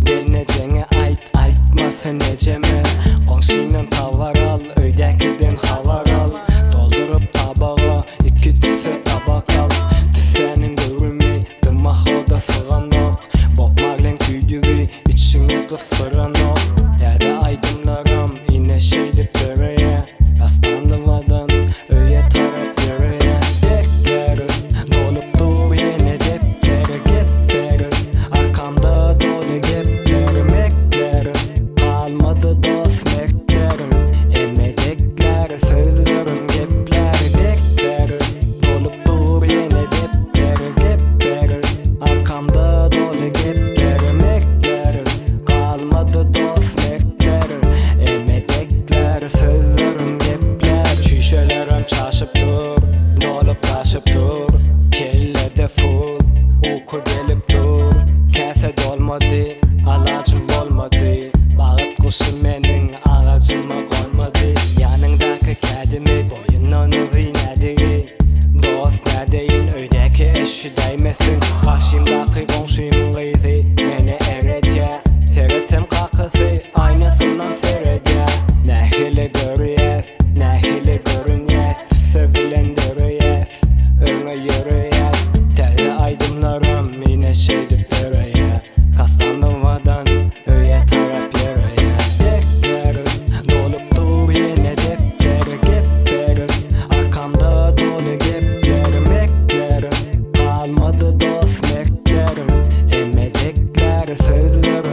Gelnejeňe aýt, aýtmasyn ejeme. Goňşyňdan towar al, öýdäkiden habar al. Dolduryp tabaga, iki tüsse tabak al. Tüssäniň göwrümi dymahoda syganok. Bob Marleň tüýdügi içiňe gysdyranok. Täze aýdymlaram ine şeýdip döreýä. Astanywadan öýe tarap ýöreýän. Depder dolup dur ýene depder gepler. Arkamda doly gepler mekler. Galmady dost mertler. Emedekler sözlerim geplär dekler. Dolup dur ýene depder gepler. Arkamda doly gepler mekler. Galmady dost mertler. Emedekler sözlerim geplär. Çüýşelerem çaşyp dur, dolup daşyp dur. Kellede full, uky gelip dur. Käse dolmady, alajym bolmady. Bagt guşy meniň agajyma gonmady. Ýanyňdaky kädimi, boýundan uzyn ädigi. Dost nädeýin öýdäki eşidäýmesin. Garşymdaky goňşymyň gyzy meni eredýä. Seretsem kakasy aýnasyndan seredýä. Nähili görýäs, nähili görünýäs. Tüsse bilen döreýäs, öňe ýöreýäs. Täze aýdymlaram ine şeýdip döreýä. Kastanowadan öýe tarap ýöreýä. Depder dolup dur ýene depder gepler. Arkamda doly gepler mekler. Galmady dost mertler. Emedekler sözlerim.